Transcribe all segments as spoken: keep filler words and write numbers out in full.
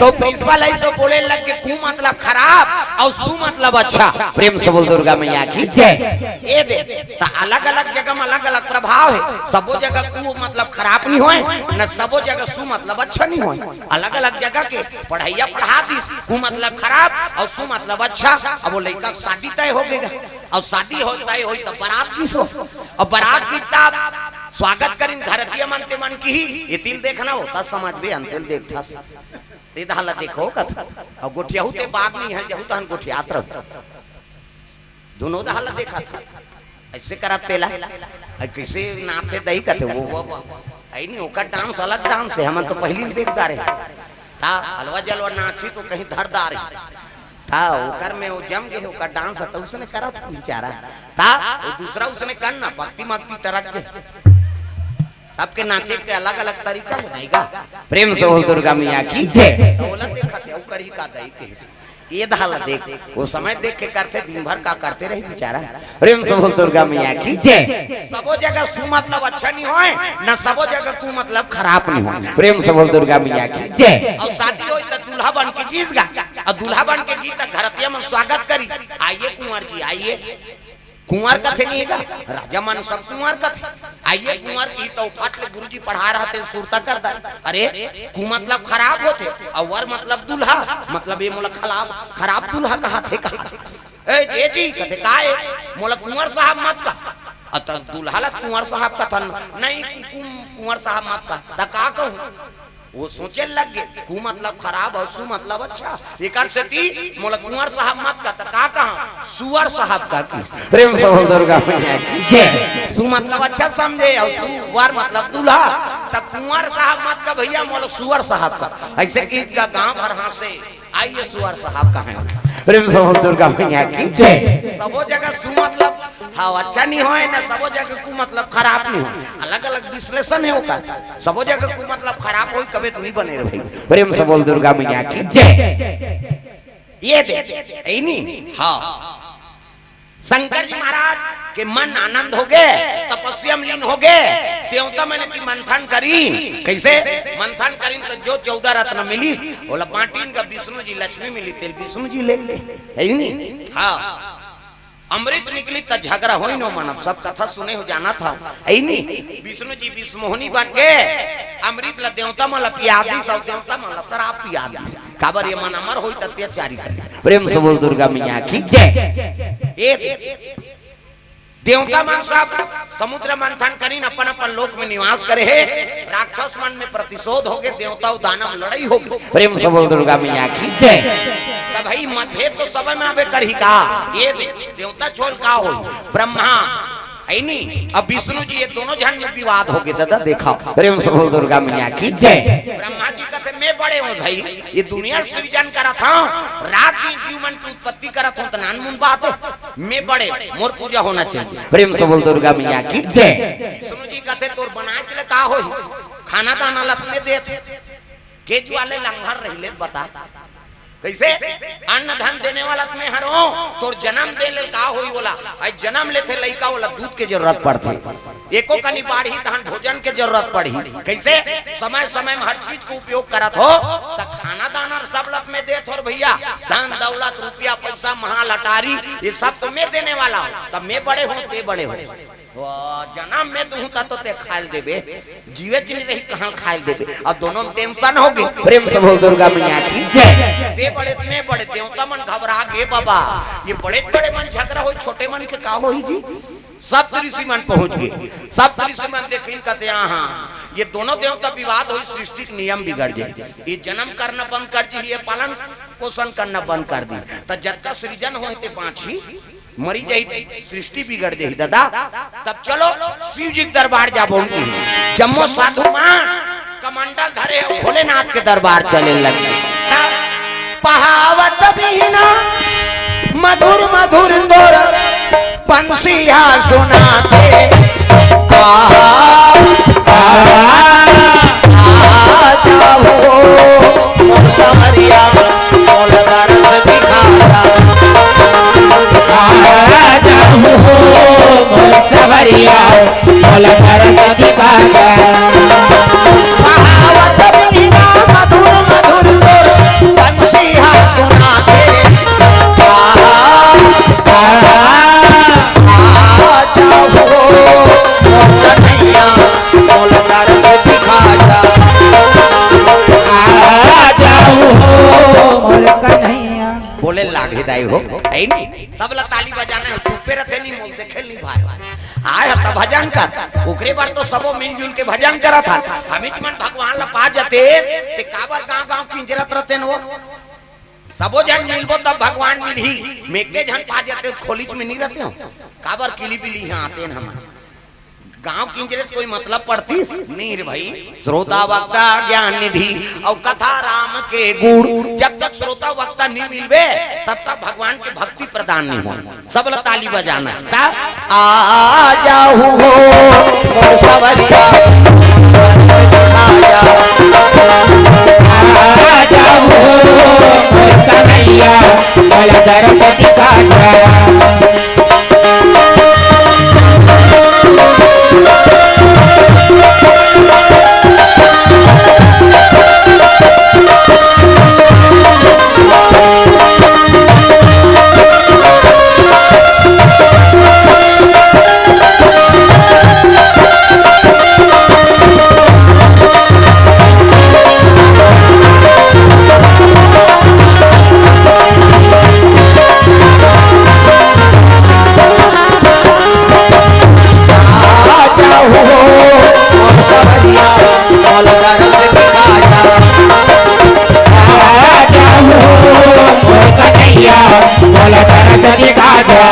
तो प्रिंसिपल ऐसे बोले लग के, कु मतलब खराब अउ सु मतलब अच्छा। प्रेम से बोल दुर्गा मैया की। जय। ए दे, त अलग-अलग जगह में अलग-अलग प्रभाव हे। सबो जगह कु मतलब खराब नहीं होय, न सबो जगह सु मतलब अच्छा नहीं होय। अलग-अलग जगह के पढ़इया पढ़ा दिस, कु मतलब खराब अउ सु मतलब अच्छा। अब वो लइका के शादी तय हो गे, अउ शादी हो तय होई त बरात गिस हो, अउ बरात गिस त स्वागत करिन घरतिया मन ते मन किही, ए तिल देखना होता समाज बे, अंतिल देखथस। ते दहा ला देखो कथे, अउ गोठियाहू ते बाद में हे, जहू तहन गोठियात रहो। दुनो दहा ला देखत हे, ऐसे करत तेला, अउ कैसे नाथे दई कथे, वो, वो, वो। अइ नहीं, ओकर डांस अलग डांस हे, हमन तो पहिली देख डारे। ता हलवा जलवा नाची तो कहीं धर डारे। ता ओकर में वो जम गे, ओकर डांस हे, तो उसने करत हे बेचारा। ता वो दूसरा उसने करना, भक्ति मक्ति टरक गे। सबके नाचे के अलग-अलग तरीका हे, नहीं गा? प्रेम से बोल दुर्गा मैया की। जय। त ओला देखत हे, अउ करही का दई कहिस। ए दहा ला देख, वो समय देख के करथे, दिन भर का करते रही बेचारा। प्रेम से बोल दुर्गा मैया की। जय। सबो जगह सु मतलब अच्छा नहीं होय, न सबो जगह कु मतलब खराब नहीं होय। प्रेम से बोल दुर्गा मैया की। जय। अउ शादी होई त दूल्हा बन के गिस गा, अउ दूल्हा बन के गिस त घरतिया मन स्वागत करी, "आइए कुंवर जी, आइए।" कुंवर कथे नहीं हे गा, राजा मन सब कुंवर कथे। आइए कुंवर की तो फट ले गुरुजी पढ़ा रहा थे, सुरता कर दा। अरे, कु मतलब खराब होथे, अउ वर मतलब दूल्हा, मतलब ये मोला खराब, खराब दूल्हा कहाथे, कहाथे। ए, ए जी, कथे, "का ए? मोला कुंवर साहब मत कह।" अ, त दूल्हा ला कुंवर साहब कथन, "नहीं, कु-, कु-, कुंवर साहब मत कह।" त का कहूँ? वो सोचे लग गे, कु मतलब खराब अउ सु मतलब अच्छा। एकर सेती मोला कुंवर साहब मत कह, त का कहा? सुअर साहब कह किस। प्रेम से बोल दुर्गा मैया की। जय। सु मतलब अच्छा समझे अउ सुअर मतलब दूल्हा, त कुंवर साहब मत कह भैया, मोला सुअर साहब कह। ऐसे कि इनका गांव भर हांसे, "आइए सुअर साहब कहें।" प्रेम से बोल दुर्गा मैया की। जय। सबो जगह सु मतलब हाँ, अच्छा नहीं होय ना, सबो जगह कु मतलब खराब नहीं होय। अलग-अलग विश्लेषण हे ओकर। सबो जगह कु मतलब खराब होय, कबे तो नहीं बने रहे। प्रेम से बोल दुर्गा मैया की। जय। ए दे, ए नहीं? हाँ। शंकर जी महाराज के मन आनंद हो गे, तपस्या में लीन हो गे, देवता मन की मंथन करिन। कैसे? मंथन करिन त जो चौदह रत्न मिलिस, ओला बांटिन का विष्णु जी लक्ष्मी मिली, तेला विष्णु जी ले ले। हे नहीं? हाँ। अमृत निकली त झगरा होई नो मनब, सब कथा सुने हो जानत हव, हे नहीं? विष्णु जी विष मोहनी बन गे, अमृत ला देवता मन ला पिया दिस, अउ देवता मन ला शराब पिया दिस। काबर ये मन अमर होई त अत्याचारी करे। प्रेम से बोल दुर्गा मैया की। जय। ए देवता मन सब समुद्र मंथन करिन, अपन अपन लोक में निवास करे हे। राक्षस मन में प्रतिशोध हो गे, देवता अउ दानव लड़ई हो गे। प्रेम से बोल दुर्गा मैया की। जय। त भाई मतभेद तो सब में आबे करही का? ए दे, देवता छोल का होई? ब्रह्मा, हे नहीं? अब विष्णु जी, ये दोनों झन में विवाद हो गे, दादा देखा। प्रेम से बोल दुर्गा मैया की। जय। ब्रह्मा जी कथे, "मैं बड़े हों भाई, ये दुनिया सृजन करत हों, रात दिन जीव मन की उत्पत्ति करत हों, त नानमुन बात हे, मैं बड़े, मोर पूजा होना चाहिए।" प्रेम से बोल दुर्गा मैया की। जय। विष्णु जी कथे, "तोर बनाए चले का होई? खाना दाना लत में देत हे, के जुआले लंगर रहिले बता।" कैसे? अन्न धन देने वाला त मैं हरों, तोर जन्म दे ले का होई ओला? अइ जन्म लेथे लइका ओला दूध के जरूरत पड़थे। एको कनी बाढ़ही तहन भोजन के जरूरत पड़ही। कैसे? समय समय में हर चीज को उपयोग करत हों, त खाना दाना सब ल त मैं देत हों रे भैया। धन दौलत, रुपया, पैसा, महल अटारी, ये सब तो मैं देने वाला हों। त मैं बड़े हों, ते बड़े हो। वो जन्म में दूहूं त तो ते खाय ल देबे, जीवे च नहीं रही, कहाँ खाय ल देबे? अब दोनों में tension हो गे। प्रेम से बोल दुर्गा मैया की। जय। ते बड़े, मैं बड़े, देवता मन घबरा गे, "बाबा, ये बड़े बड़े मन झगरा होई, छोटे मन के का होई जी?" सप्त ऋषि मन पहुंच गे। सप्त ऋषि मन देखिन, कथे, "हाँ, हाँ, ये दोनों देवता विवाद होई, सृष्टि के नियम बिगड़ जाई, ये जन्म करना बंद कर दी, ये पालन पोषण करना बंद कर दी, त जतका सृजन होय ते बांचही, मरी जाही, सृष्टि बिगड़ जाही दादा।" तब चलो शिव जी के दरबार जाबो। उनकी जम्मो साधु मन कमंडल धरे हो, भोलेनाथ के दरबार चले लगे। तब पहावत बीना मधुर मधुर तोर बंसिया सुनाथे। आ, आ, आ जाओ मोर संवरिया, मोला दरस दिखा दा। आ जाओ मोर संवरिया, मोला दरस दिखा दा। बहावत बीना मधुर मधुर तोर बोले लागे दाई हो, है नी? सब ला ताली बजाना हे, चुपे रथे नी, मोल देखे नी भाई। आय ह त भजन कर, ओकरे बर तो सबो मिलजुल के भजन करत हन। हमीच मन भगवान ला पा जते, ते काबर गांव-गांव किंजरत रथे न वो? सबो झन मिलबो तब भगवान मिलही, में के झन पा जते, खोलीच में नी रथे हो। काबर किली बिली इहां आते न हमन। गांव किंजरे से कोई मतलब पड़तीस? नी रे भाई। श्रोता वक्ता ज्ञान निधि अउ कथा राम के गुण। जब तक श्रोता वक्ता नी मिलबे, तब तक भगवान के भक्ति प्रदान नी हो। सब ला ताली बजाना हे। तब आ जाहू हो मोर सवरिया, आ जा। आ जाहू हो मोर सवरिया, मोला दरस दिखा जा। आ जाहू मोर सवरिया, मोला दरस दिखा जा। आ जाहू मोर कन्हैया, मोला दरस दिखा जा।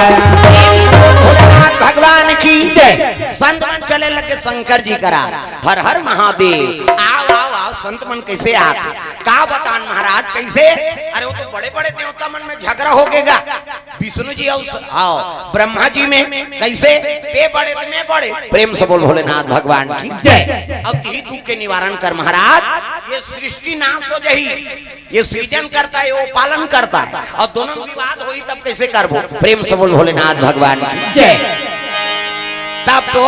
भोलेनाथ भगवान की जय। संत मन चले लगे शंकर जी करा, हर हर महादेव। आओ, आओ, आओ, संत मन कैसे आत? का बतान महाराज, कैसे? अरे, वो तो बड़े-बड़े देवता मन में झगड़ा हो गेगा। विष्णु जी अउ स-, आओ, ब्रह्मा जी में कैसे? ते बड़े, ते में बड़े। प्रेम से बोल भोलेनाथ भगवान की जय। अउ तिही दुख के निवारण कर महाराज, ये सृष्टि नाश हो जाही। ये सृजन करता है, वो पालन करता है, अउ दोनों में विवाद होही तब कैसे करबो? प्रेम से बोल भोलेनाथ भगवान की जय। तब तो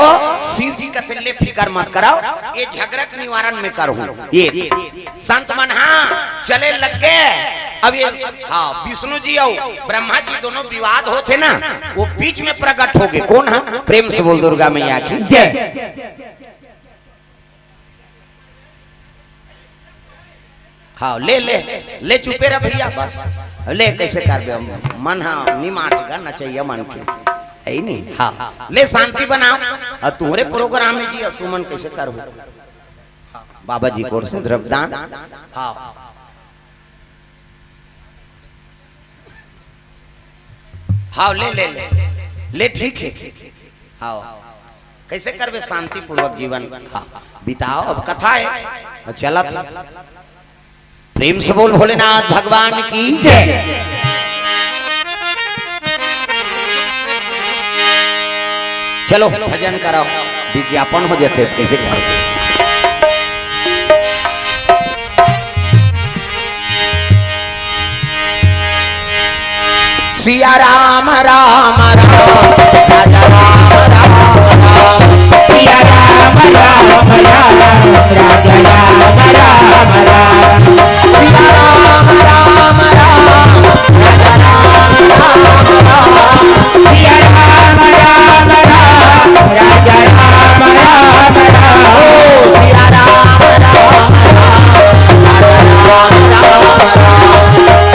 शिव जी कथे ले फिकर मत कराओ, ये झगड़ा के निवारण में करहूं। ये संत मन, हाँ, चले लग गे। अब ये, हाँ, विष्णु जी अउ ब्रह्मा जी दोनों विवाद होथे ना, वो बीच में प्रकट हो गे। कोन ह? प्रेम से बोल दुर्गा मैया की जय। हाँ, ले, ले, ले, चुपे रह भैया, बस। ले, कैसे करबे? मन हा निमाटेगा, नचैया मन के। है ही नहीं। हाँ, ले, शांति बनाओ। अउ तुम्हरे program हे जी, अउ तुमन कैसे करहू? बाबा जी की ओर से द्रव्यदान। हाँ। हाँ, ले, ले, ले, ले, ठीक है। हाँ, कैसे करबे शांतिपूर्वक जीवन? हाँ, बिताओ, अब कथा है, अब चलत है। प्रेम से बोल भोलेनाथ भगवान की जय। चलो, भजन कराओ, विज्ञापन हो जाते, कैसे करो? सिया राम, राम राम, राजा राम, राम राम। सिया राम, राम राम, राजा राम, राम राम। सिया राम, राम राम, राजा राम, राम राम। सिया राम, राम राम, राजा राम, राम राम। ओ सिया राम, राम राम, राजा राम, राम राम।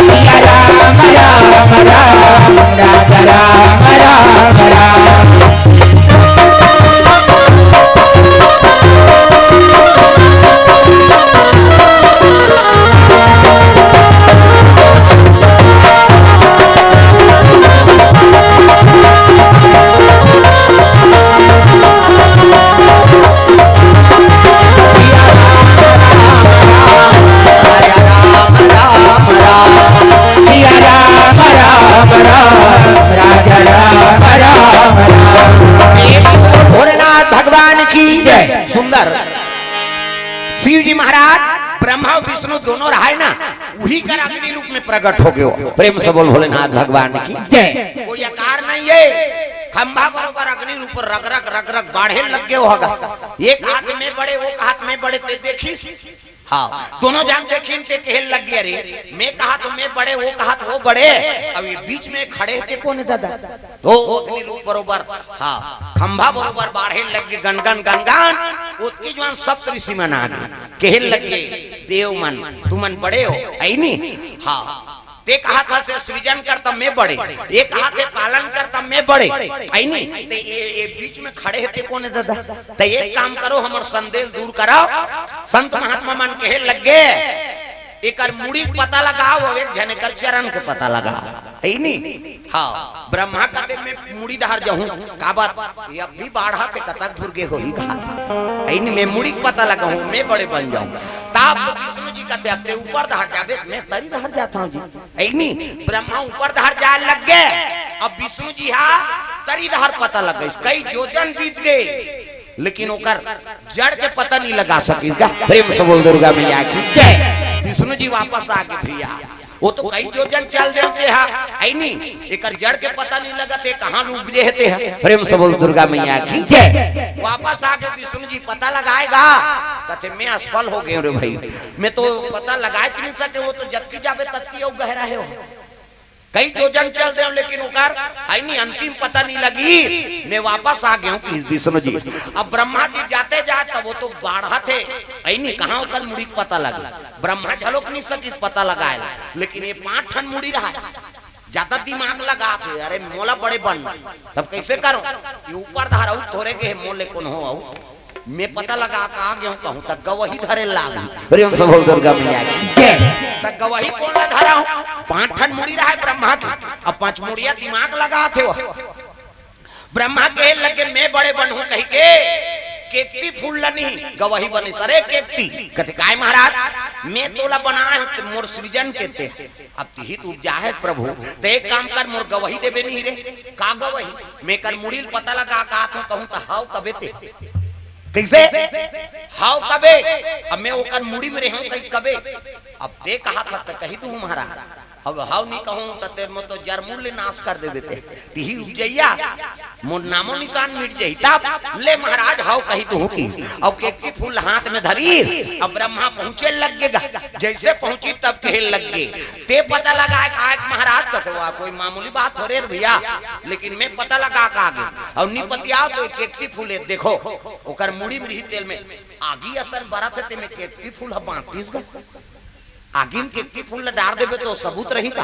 सिया राम, राम राम, राजा राम, राम राम। सिया राम, राम राम, राजा राम, राम राम। भोलेनाथ भगवान की जय। सुंदर। शिव जी महाराज, ब्रह्मा अउ विष्णु दोनों रहाय ना, उही कर अग्नि रूप में प्रकट हो गयो। प्रेम से बोल भोलेनाथ भगवान की जय। कोई आकार नहीं है, खंभा बरोबर अग्नि रूप रग रग रग रग बाढ़े लग गयो होगा। एक हाथ में बड़े, वो हाथ में बड़े, ते देखिस। हाँ, दोनों जान देखिन ते कहे लग गया, "रे, मैं कहा तो मैं बड़े, वो कहा तो वो बड़े, अब ये बीच में खड़े थे कौन है दादा?" तो अग्नि रूप बरोबर, हाँ, खंभा बरोबर बाढ़े लग गए, गन गन गन गन, ओतके जुआन सप्त ऋषि मन आ गए, कहे लग गए, "देव मन, तुमन बड़े हो, है नी?" हाँ, ते कहा था से सृजन करता मैं बड़े, ये कहा थे पालन करता मैं बड़े, है नी? ते ये, ये बीच में खड़े हे ते कोन हे दादा? ते एक काम करो, हमर संदेह दूर कराओ। संत महात्मा मन कहे लग गे, एकर मुड़ी के पता लगाओ, अउ एक झन एकर चरण के पता लगाओ, है नी? हाँ, ब्रह्मा कथे मैं मुड़ी डहर जाहूं, काबर? ये अब भी बाढ़ा थे, कतक धुर गे होही कहा, है नी? मैं मुड़ी के पता लगाहूं, मैं बड़े बन जाहूं। तब तो विष्णु जी कथे अब ते ऊपर डहर जाबे, मैं तरी डहर जात हंव जी, है नी? ब्रह्मा ऊपर डहर जाय लग गे, अब विष्णु जी हा तरी डहर पता लग गे, कई योजन बीत गे, लेकिन ओकर जड़ के पता नहीं लगा सकिस गा। प्रेम से बोल दुर्गा मैया की जय। विष्णु जी वापस आ गे भैया, वो तो कई योजन चल देव ते हा, है नी? एकर जड़ के पता नहीं लगत हे, कहाँ ले उपजे हे ते हा। प्रेम से बोल दुर्गा मैया की जय। वापस आके विष्णु जी पता लगाय गा, कथे मैं असफल हो गेंव रे भाई, मैं तो पता लगाय नहीं सकेंव, वो तो जतकी जाबे ततकी अउ गहरा हे वो। कई योजन चल देव, लेकिन ओकर, है नी, अंतिम पता नहीं लगी। मैं वापस आ गेंव कि विष्णु जी। अब ब्रह्मा जी जाते जात, तब वो तो बाढ़ा थे, है नी, कहाँ ओकर मुड़ी के पता लगे? ब्रह्मा झलोक नहीं सकिस पता लगाय ला, लेकिन ये पांच ठन मुड़ी रहा, ज्यादा दिमाग लगाथे, अरे मोला बड़े बनना, तब कैसे करो? ये ऊपर डहर अउ थोरे गे हे, मोले कोन हो अउ मैं पता लगा के आ गेंव कहूं, त गवही धरे लाग। प्रेम से बोल दुर्गा मैया की जय। त गवही कोन ला धरा हूं? पांच ठन मुड़ी रहा हे ब्रह्मा के, अब पांच मुड़िया दिमाग लगाथे वो। ब्रह्मा कहे लगे मैं बड़े बनहूं कहिके, केकती फूल ला नहीं गवही बने, सरे केकती। कथे काय महाराज, मैं तोला बनाय हंव ते मोर सृजन के ते, अब तिही तो उपजाय हस प्रभु, ते एक काम कर, मोर गवही देबे नहीं रे। का गवही? मैं एकर मुड़ी ल पता लगा के आत हंव कहूं त हव कबे ते। कैसे? हव कबे? अब मैं ओकर मुड़ी में रेहेंव कहि कबे? अब ते कहा था त कहि दूं महाराज, अब हव नहीं कहूं त ते मोर तो जरमूल ले नाश कर देबे ते। तिही उपजइया, मोर नामो निशान मिट जाही। तब ले महाराज हव कहि दूं कि, अउ केकती फूल हाथ में धरी, अब ब्रह्मा पहुंचे लग गे गा। जैसे पहुंची तब कहे लग गे, ते पता लगाय के आय महाराज? कथे वाह, कोई मामूली बात थोरे रे भैया, लेकिन मैं पता लगा के आ गेंव। अउ नी पतियाव तो केकती फूल हे, देखो, ओकर मुड़ी में रिही तेल में आगी असन बरत हे, ते में केकती फूल ह बांटिस गा। आगी में केकती फूल ल डार देबे तो सबूत रही का?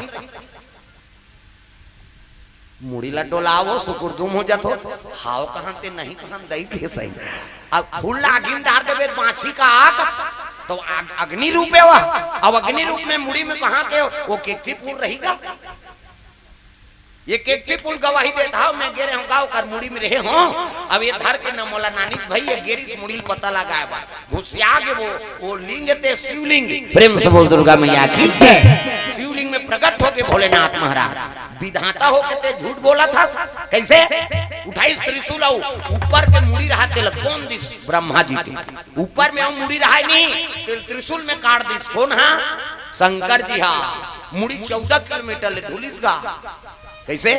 मुड़ी ला डोलावो, सुकुरदुम हो जाथो। हाव कहन ते नहीं कहन दई के सही। अब फूल ला आगी में डार देबे, बांचही का आग? तो आग, अग्नि रूप हे वह। अब अग्नि रूप में मुड़ी में कहाँ के वो केकती फूल रही गा? ये केकती फूल गवाही देत हव, मैं गे रेहेंव गा ओकर मुड़ी में रेहे हंव। अब ये धर के न मोला नानिस भई, ये गे रिहिस मुड़ी ल पता लगाय बर। घुसिया गे वो, वो लिंग ते शिवलिंग। प्रेम से बोल दुर्गा मैया की जय। शिवलिंग में प्रकट होके भोलेनाथ महाराज, विधाता होके ते झूठ बोलत हस। कैसे? उठाइस त्रिशूल अउ ऊपर के मुड़ी रहा तेला कोन दिस? ब्रह्मा जी के। ऊपर में अउ मुड़ी रहा नहीं, तेला त्रिशूल में काट दिस। कोन हा? शंकर जी हा। मुड़ी चौदह किलोमीटर ले ढुलिस गा। कैसे?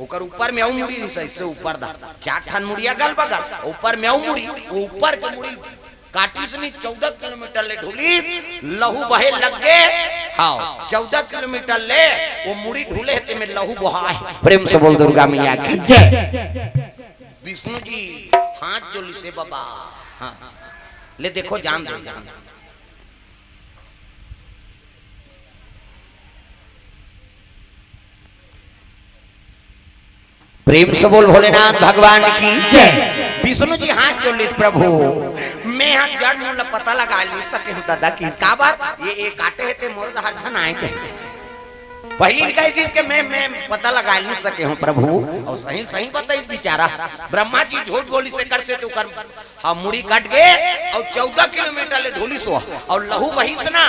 ओकर ऊपर में अउ मुड़ी रिहिस, ऐसे ऊपर दा, चार ठन मुड़ी अगल बगल, ऊपर में अउ मुड़ी, वो ऊपर के मुड़ी काटिस नहीं, चौदह किलोमीटर ले ढुलिस, लहू बहे लग गे। हाँ, चौदह किलोमीटर ले वो मुड़ी ढुले हे, ते में लहू बहाय। प्रेम से बोल दुर्गा मैया की जय। विष्णु जी हाथ जोलिस हे बाबा। हाँ, ले देखो, जान दो, जान दो। प्रेम से बोल भोलेनाथ भगवान की जय। विष्णु जी हाथ जोलिस, प्रभु, मैं हा जड़ मूल पता लगाय नइ सके हंव दादा, किस काबर ये, ये काटे हे ते मोर डहर झन आय कहे। पहिली कहि दिस के मैं, मैं पता लगाय नइ सके हंव प्रभु, अउ सही सही बताइस बिचारा। ब्रह्मा जी झूठ बोलिस, एकर से तो कर हाँ, मुड़ी कट गे अउ चौदह किलोमीटर ले ढुलिस वो, अउ लहू बहिस ना,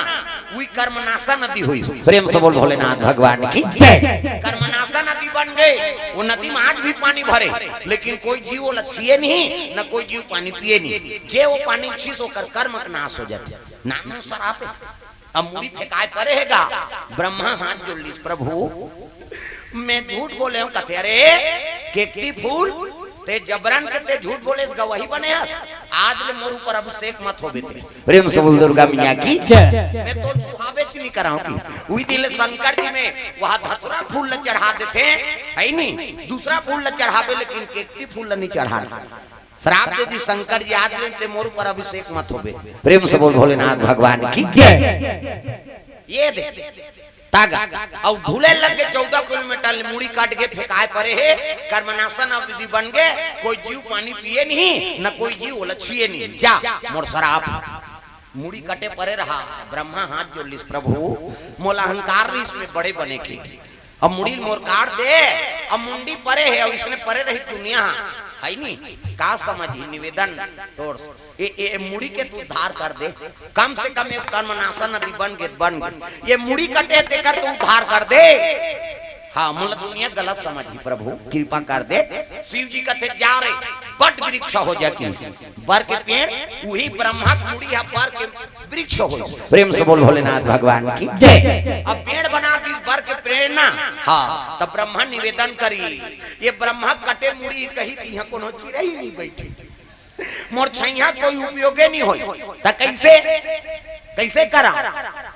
उही कर्मनाशा नदी होइस। प्रेम से बोल भोलेनाथ भगवान की जय। कर्मनाशा नदी बन गे, वो नदी में आज भी पानी भरे, लेकिन कोई जीव ओला छिये नहीं, न कोई जीव पानी पिये नहीं। जे वो पानी छीस, ओकर कर्म के नाश हो जाथे। नाम श्राप हे। अब मुड़ी फेंकाय परे हे गा। ब्रह्मा हाथ जोड़ लिस, प्रभु, मैं झूठ बोले हंव। कथे, अरे केकती फूल, ते जबरन के ते झूठ बोले, गवाही बने हस। आज ले मोर ऊपर अभिषेक मत होबे ते। प्रेम से बोल दुर्गा मैया की जय। मैं तो सुहावेच नइ कराहूं कि। उही दिन ले शंकर जी में वहां धतुरा फूल ल चढ़ा देथे, है नी? दूसरा फूल ल चढ़ाबे, लेकिन केकती फूल ल नइ चढ़ा। श्राप दे दिस शंकर जी, आज ले ते मोर ऊपर अभिषेक मत होबे। प्रेम से बोल भोलेनाथ भगवान की जय। ये दे, तागा। अउ ढुले लग गे चौदह किलोमीटर ले, मुड़ी कट गे, फेंकाय परे हे। कर्मनाशन अब विधि बन गे, कोई जीव पानी पिए नहीं, न कोई जीव ओला छिए नहीं। जा मोर सराप। मुड़ी कटे परे रहा, ब्रह्मा हाथ जोड़ लिस, प्रभु मोला अहंकार रहिस में बड़े बने के, अब मुड़ी मोर काट दे। अब मुंडी परे हे, अब इसने परे रही दुनिया, है नी? का समझी निवेदन तोर? ए, ए, ए मुड़ी के तू उद्धार कर दे, कम से कम एक कर्मनाशन नदी बन गे, बन गे। ये मुड़ी कटे तेकर तू उद्धार कर दे। हाँ, मोला दुनिया गलत समझी, प्रभु कृपा कर दे। शिव जी कथे, जा रे, बट वृक्ष हो जा की, बर के पेड़, उही ब्रह्मा के मुड़ी हा बर के वृक्ष हो। प्रेम से बोल भोलेनाथ भगवान की। जय। अब पेड़ बना दिस बर के प्रेरणा। हाँ, तब ब्रह्मा निवेदन करी, ये ब्रह्मा कटे मुड़ी कही कि यहाँ कोनो चिरई नहीं बैठी, मोर छैया कोई उपयोगे नहीं होई, त कैसे, कैसे करा?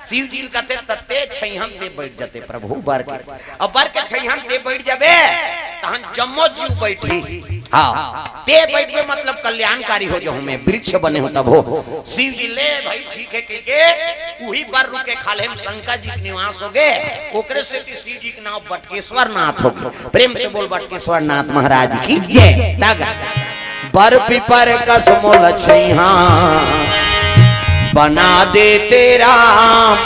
शिव जी कथे, तते छैया ते बैठ जाते प्रभु बर के। अब बर के छैया ते बैठ जाबे, तहन जम्मो जीव बैठी। हाँ, ते बैठबे मतलब कल्याणकारी हो जाहूं मैं, वृक्ष बने हो तब हो। शिव जी ले भाई ठीक है कह के उही बर रुके, खाले में शंकर जी के निवास हो गे, ओकरे से कि शिव जी के नाम बटकेश्वर नाथ हो गे। प्रेम से बोल बटकेश्वर नाथ महाराज की जय। तागा। बर पीपर कस मोल छैया बना देते राम,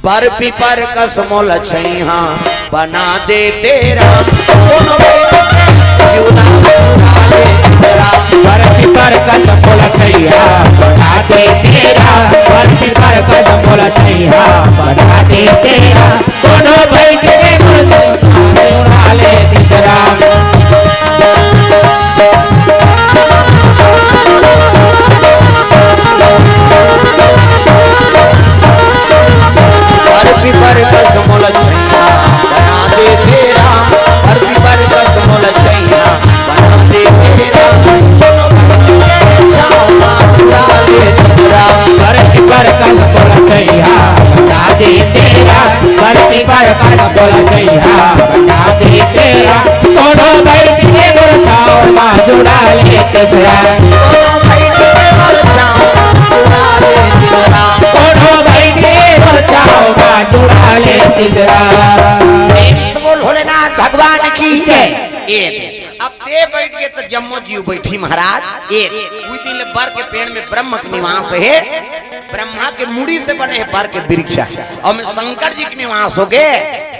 बर पीपर कस मोल छैया बना देते राम। कोनो जुदा जुदा ले राम। बर पीपर कस मोल छैया बना देते राम, बर पीपर कस मोल छैया बना देते राम। कोनो बैठ के गुण उड़ा ले तीसरा। बर पीपर कस मोल छैया बना देते राम, बर पीपर कस मोल छैया बना देते राम। कोनो बैठ के गुण उड़ा ले तीसरा। बर पीपर कस मोल छैया बना देते राम, बर पीपर कस मोल छैया बना देते राम। कोनो बैठ के मोर छाव मा जुड़ा ले तीसरा। कोनो बैठ के मोर छाव मा जुड़ा ले तीसरा। कोनो बैठ के मोर छाव मा जुड़ा ले तीसरा। प्रेम से बोल भोलेनाथ भगवान की जय। ए दे। अब ते बैठ गे त जम्मो जीव बैठी महाराज। ए दे। उही दिन ले बर के पेड़ में ब्रह्म के निवास हे। ब्रह्मा के मुड़ी से बने हे बर के वृक्ष, अउ में शंकर जी के निवास हो गे।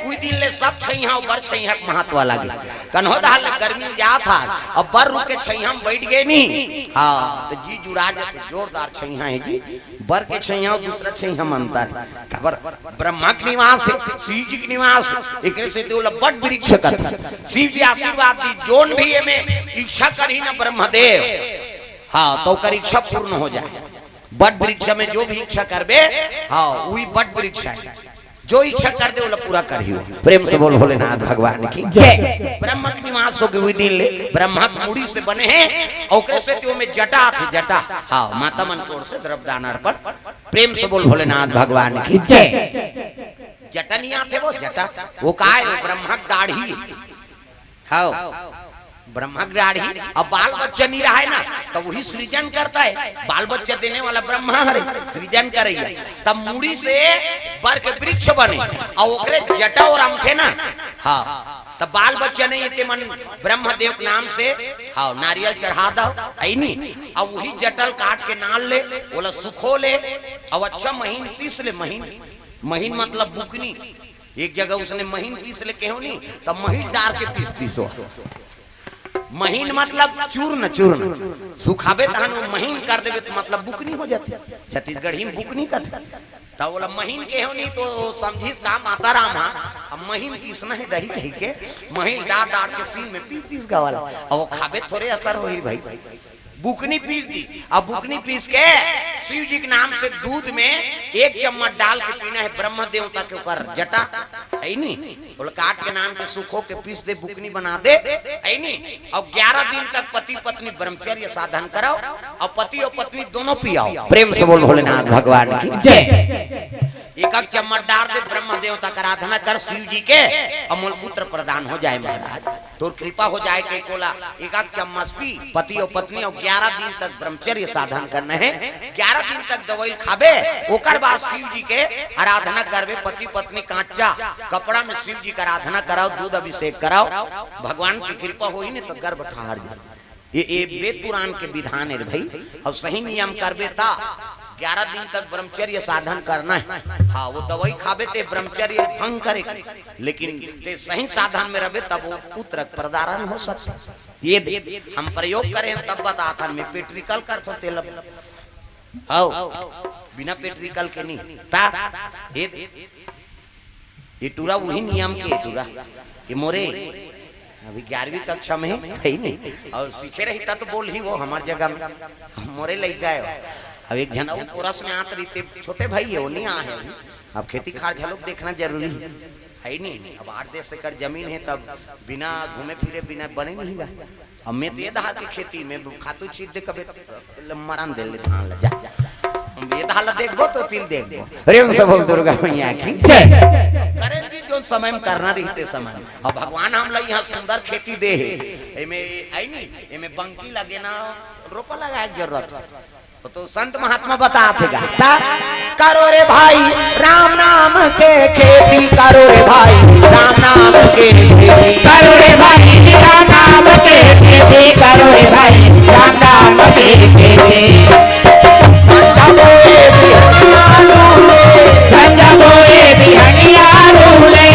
उही दिन ले सब छैया अउ बर छैया के महत्व लगे। कन्हो दहाल ले गर्मी में जात हा, अब बर रुख के छैया में बैठ गे नी, हाँ, त जी जुड़ा जाथे। जोरदार छैया हे जी, बर के छैया अउ दूसरा छैया में अंतर। काबर ब्रह्मा के निवास हे, शिव जी के निवास हे, एकरे से ओला बट वृक्ष कथे। शिव जी आशीर्वाद दी, जोन भी एमे इच्छा करही ना ब्रह्मदेव, हाँ, त ओकर इच्छा पूर्ण हो जाय। बट वृक्ष में जो भी इच्छा करबे, हाँ, उही बट वृक्ष हे। जो इच्छा कर दे, ओला पूरा करही हो। प्रेम से बोल भोलेनाथ भगवान की जय। ब्रह्म के निवास हो गे उही दिन ले, ब्रह्मा के मुड़ी से बने हे, अउ ओकरे से तो में जटा आथे, जटा। हाँ, माता मन के ओर से द्रव्यदान अर्पण। प्रेम से बोल भोलेनाथ भगवान की जय। जटा नहीं आथे वो, जटा, वो का हे? ब्रह्मा के दाढ़ी। हाँ, ब्रह्मा के दाढ़ी। अब बाल बच्चा नहीं रहा हे ना, त उही सृजन करता हे, बाल बच्चा देने वाला ब्रह्मा हरे, सृजन करइया। तब मुड़ी से बर के वृक्ष बने, अउ ओकरे जटा अउ रमथे ना, हाँ, त बाल बच्चा नहीं हे, ते मन ब्रह्मदेव के नाम से, हाँ, नारियल चढ़ा दव, हे नी? अउ उही जटा ल काट के नाल ले, ओला सुखो ले, अउ अच्छा महीन पीस ले, महीन, महीन मतलब बुकनी, एक जगह उसने महीन पीस ले कहेव नी, त महीन डार के पीस दिस ओ। महीन मतलब चूर्ण, चूर्ण। सुखाबे तहन ओ महीन कर देबे त मतलब बुकनी हो जाथे। छत्तीसगढ़ी में बुकनी कथे। त ओला महीन कहेव नी त समझिस का माता राम हा, अब महीन पीसना हे दही कहि के, महीन डार डार के सीन में पीस दिस गा वाला। अब ओ खाबे थोरे असर होही भाई। बुकनी पीस दी। अब बुकनी पीस के शिव जी के नाम से दूध में एक चम्मच डाल के पीना हे। ब्रह्म देवता के ओकर जटा हे नी, ओला काट के नान के सुखो के पीस दे, बुकनी बना दे, हे नी। अउ ग्यारह दिन तक पति पत्नी ब्रह्मचर्य साधन करव, अउ पति अउ पत्नी दोनों पियाव। प्रेम से बोल भोलेनाथ भगवान की जय। एक एक चम्मच डार दे, ब्रह्म देवता के आराधना कर शिव जी के, अउ मोला पुत्र प्रदान हो जाय महाराज। तोर कृपा हो जाए के कोला एक आध चम्मच पी। पति और पत्नी और ग्यारह दिन तक ब्रह्मचर्य साधन करना है। ग्यारह दिन तक दवाई खाबे, ओकर बाद शिव जी के आराधना करबे। पति पत्नी कांचा कपड़ा में शिव जी का आराधना कराओ, दूध अभिषेक कराओ, भगवान की कृपा होई ने तो गर्भ ठहर जाए। ये, ये वेद पुराण के विधान है रे भाई। और सही नियम करबे ता ग्यारह दिन तक ब्रह्मचर्य साधन करना है। हाँ, वो दवाई खाबे ते ब्रह्मचर्य भंग करे के, लेकिन ते सही साधन में रहबे तब वो पुत्र प्रदारण हो सकता है। ये दे, हम प्रयोग करें तब बताथन, मैं पेट्रिकल कर थो तेल। आओ, बिना पेट्रिकल के नहीं। ता, ये दे। ये टूरा वही नियम के टूरा। ये मोरे अभी ग्यारहवीं कक्षा में है ही नहीं, और सीखे रही तब तो बोल ही वो हमार जगह में। मोरे लग गए हो। अब एक झन और कोरस में आत रही ते, छोटे भाई है, वो नहीं आ है अभी। अब खेती खार झलक देखना जरूरी है, है ही नहीं। अब आठ दस एकड़ जमीन है, तब बिना घूमे फिरे बिना बने नहीं गा। अब मैं तो ये धार के खेती में खातू छीट दे कबे, मरन दे ले धान ल जा। हम ये धान ल देखबो तो तिल देखबो। प्रेम से बोल दुर्गा मैया की जय। करें जी, जो समय में करना रहते समय। अब भगवान हम लोग यहाँ सुंदर खेती दे है, एमे आई नहीं, एमे बंकी लगे ना, रोपा लगाए के जरूरत है। वो तो संत महात्मा बताते गा। ता करो रे भाई राम नाम के खेती, करो रे भाई राम नाम के खेती। करो रे भाई राम नाम के खेती, करो रे भाई राम नाम के खेती। संग बोए बिहनिया लूले, संग बोए बिहनिया लूले।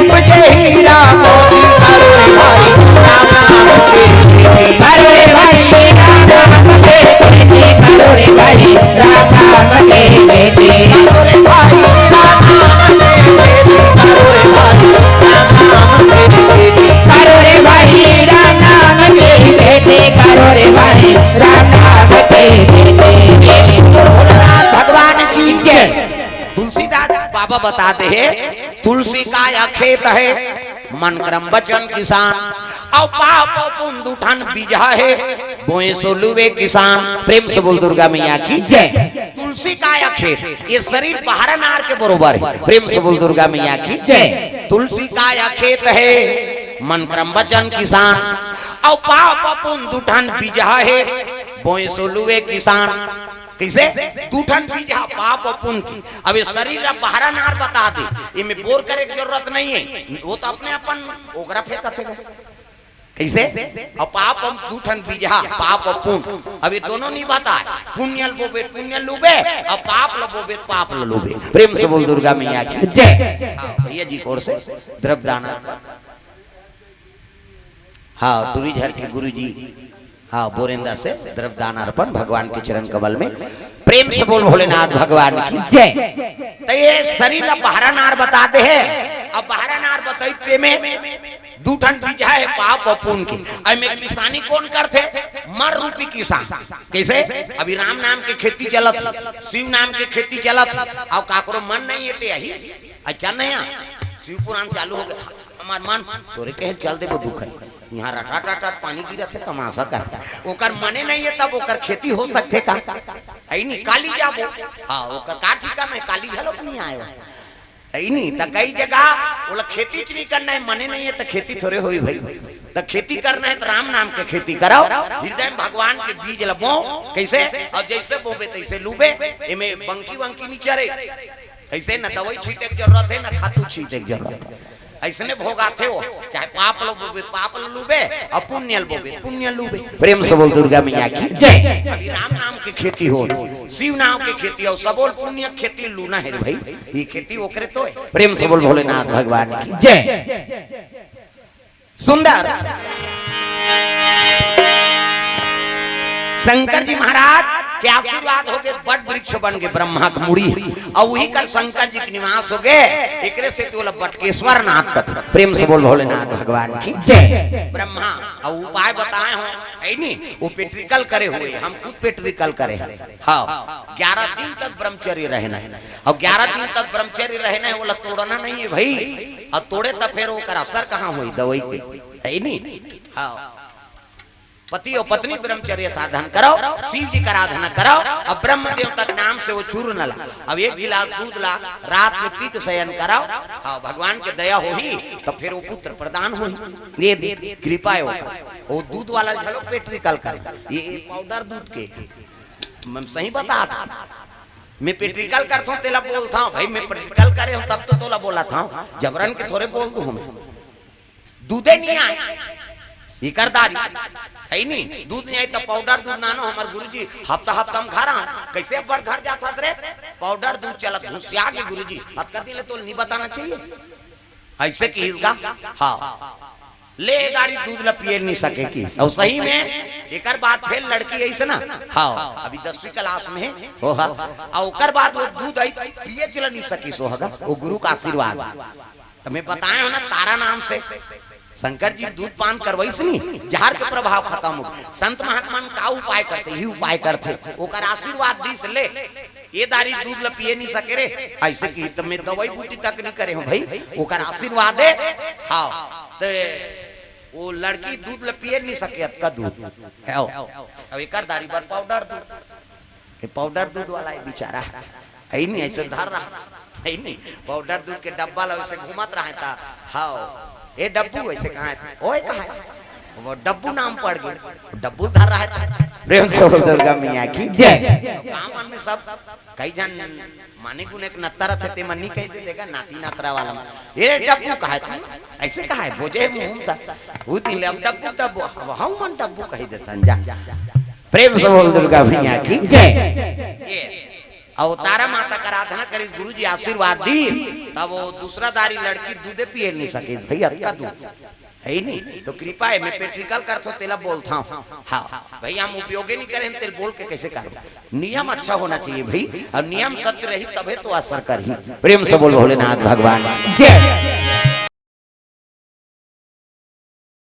उपजे हीरा मोती, करो रे भाई राम नाम के खेती। करो रे भाई राम नाम के खेती, करो रे भाई राम नाम के खेती। करो रे भाई राम नाम के खेती, करो रे भाई राम नाम के खेती। करो रे भाई राम नाम के खेती, करो रे भाई राम नाम के खेती। भोलेनाथ भगवान की जय। तुलसीदास बाबा बताते हैं, तुलसी काया खेत है, मन कर्म वचन किसान, और पाप पुन दुठन बीजा है, बोए सो लुवे किसान। प्रेम से बोल दुर्गा मैया की जय। तुलसी काया खेत, ये शरीर बहरा नार के बरोबर है। प्रेम से बोल दुर्गा मैया की जय। तुलसी काया खेत है, मन कर्म वचन किसान, और पाप पुन दुठन बीजा है, बोए सो लुवे किसान। कैसे? दुठन बीजा पाप और पुन की। अब ये शरीर ला बहरा नार बता दे, ये में बोर करे की जरूरत नहीं है, वो तो अपने अपन ओकरा फेर कथे गए। कैसे? अब पाप और दुठन बीजा, पाप और पुन, अब ये दोनों नहीं बता है। पुण्य ल बोबे, पुण्य लूबे, अब पाप ल बोबे, पाप ल लूबे। प्रेम से बोल दुर्गा मैया की जय। हाँ, भैया जी की ओर से द्रव्य दान। हाँ, टूरी झर के गुरु जी, हाँ, बोरेंदा से द्रव्य दान अर्पण भगवान के चरण कमल में। प्रेम से बोल भोलेनाथ भगवान की जय। तो ये शरीर ला बहरा नार बता दे है, अब बहरा नार बताई ते में दुठन बीजा है पाप और पुन की। अब में किसानी कौन करथे? मन रूपी किसान। कैसे? अभी राम नाम के खेती चलत है, शिव नाम के खेती चलत है, अब काकरो मन नहीं है ते यही अच्छा नहीं है। शिव पुराण चालू हो गया, हमार मन तोरे कहे चल देबो दुख है। यहाँ रटाटट पानी गिरत है, तमाशा करत है। ओकर मने नहीं है, तब ओकर खेती हो सकथे का? है नहीं, काली जाबो। हाँ, ओकर का ठिकाना है, काली घलो नहीं आयो। है नहीं, त कई जगह ओला खेती च नहीं करना है, मने नहीं है, त खेती थोड़े होई भाई। त खेती करना है, त राम नाम के खेती करो, हृदय में भगवान के बीज ल बो। कैसे? और जैसे बोबे तैसे लूबे, एमे बंकी वंकी नहीं चरे। ऐसे न दवाई छीटे के जरूरत है, न खातू छीटे के जरूरत है। ऐसने भोगाथे हो, चाहे पाप ल बोबे, पाप ल लूबे, और पुण्य ल बोबे, पुण्य लूबे। प्रेम से बोल दुर्गा मैया की जय। अभी राम नाम के खेती हो, शिव नाम के खेती हो, सबोल पुण्य खेती लूना है रे भाई। ये खेती ओकरे तो है। प्रेम से बोल भोलेनाथ भगवान की जय। सुंदर शंकर जी महाराज के आशीर्वाद हो गए, बट वृक्ष बन गए, ब्रह्मा के मुड़ी, और वही कर शंकर जी के निवास हो गए। एकरे से तो बोला बटकेश्वर नाथ कथ। प्रेम से बोल भोलेनाथ भगवान की जय। ब्रह्मा अब उपाय बताए हो, है नी, वो पेट्रिकल करे हुए, हम खुद पेट्रिकल करे हैं। हाँ, ग्यारह दिन तक ब्रह्मचर्य रहना है। अब ग्यारह दिन तक ब्रह्मचर्य रहना है, बोला तोड़ना नहीं है भाई। और तोड़े तो फिर ओकर असर कहाँ हुई दवाई की, है नी? हाँ। पति अउ पत्नी ब्रह्मचर्य साधन करव, शिव जी के आराधना करव, अउ ब्रह्म देवता के नाम से वो चूर्ण ला, अब एक गिलास दूध ला रात में पी के शयन करव। हाँ, भगवान के दया होही तो फिर वो पुत्र प्रदान होही। ये देख, कृपा हे वो। वो दूध वाला झलो पेट निकल करे, ये पाउडर दूध के। मैं सही बतात हंव, मैं पेट्रिकल करत हंव तेला बोलत हंव भाई, मैं पेट्रिकल करे हंव तब तो तोला बोलत हंव, जबरन के थोरे बोल दूं हमें। दूधे नइ आय, इकर दारी हे नी, दूध नइ आय त पाउडर दूध लानव। हमर गुरुजी हफ्ता हफ्ता म घर आन, कइसे अब्बड़ घर जात हस रे, पाउडर दूध चलत घुसिया गे गुरुजी, अतका दिन ले तोला नइ बताना चाहिए। अइसे किहिस गा। हाँ, ले दारी दूध ल पिए नइ सके किहिस। अउ सही में एकर बाद फेर लड़की अइसे ना, हाँ, अभी दसवीं क्लास में हे, हो हा, अउ ओकर बाद वो दूध अइ पिए चला नइ सकिस, हो हा गा, वो गुरु का आशीर्वाद। त मैं बताए हंव ना, तारा नाम से शंकर जी दूध पान करवइस नी, जहर के प्रभाव खतम हो। संत महात्मा मन का उपाय करथे, इही उपाय करथे, ओकर आशीर्वाद दिस ले, ये दारी दूध ल पिए नइ सके रे, अइसे किहिस त मैं दवई बूटी तक नइ करे हंव भाई, ओकर आशीर्वाद हे। हाँ, त वो लड़की दूध ल पिए नइ सके, अतका दूध हे। अउ एकर दारी बर पाउडर दूध, ये पाउडर दूध वाला हे बेचारा, हे नी, अइसे धर रहा हे नी, पाउडर दूध के डब्बा ल अइसे घूमत रहा त, हाँ, ए डब्बू, अइसे कहा हे, ओए कहा हे, वो डब्बू नाम पड़ गे, डब्बू धर रहा हे। प्रेम से बोल दुर्गा मैया की जय। गांव मन में सब कई झन माने गुने के नत्ता रथे, ते मन नइ कहि देथे गा, नाती नतरा वाला मन, ए डब्बू कहा हे, अइसे कहा हे, बोजे मुंह त, वो दिन ले हम डब्बू डब्बू, अब हम मन डब्बू कहि देथन जा। प्रेम से बोल दुर्गा मैया की जय। ये, अउ तारा माता के आराधना करिस, गुरुजी आशीर्वाद दिस, तब वो दूसरा दारी लड़की दूधे पिए नइ सकिस भाई, अतका दूध हे नी, त कृपा हे, मैं पेट्रिकल करत हंव तेला बोलत हंव। हाँ, भाई हम उपयोगे नइ करे हन, तेला बोल के कइसे करबो? नियम अच्छा होना चाहिए भाई, अउ नियम सत्य रही तभे तो असर करही। प्रेम से बोल भोलेनाथ भगवान की जय।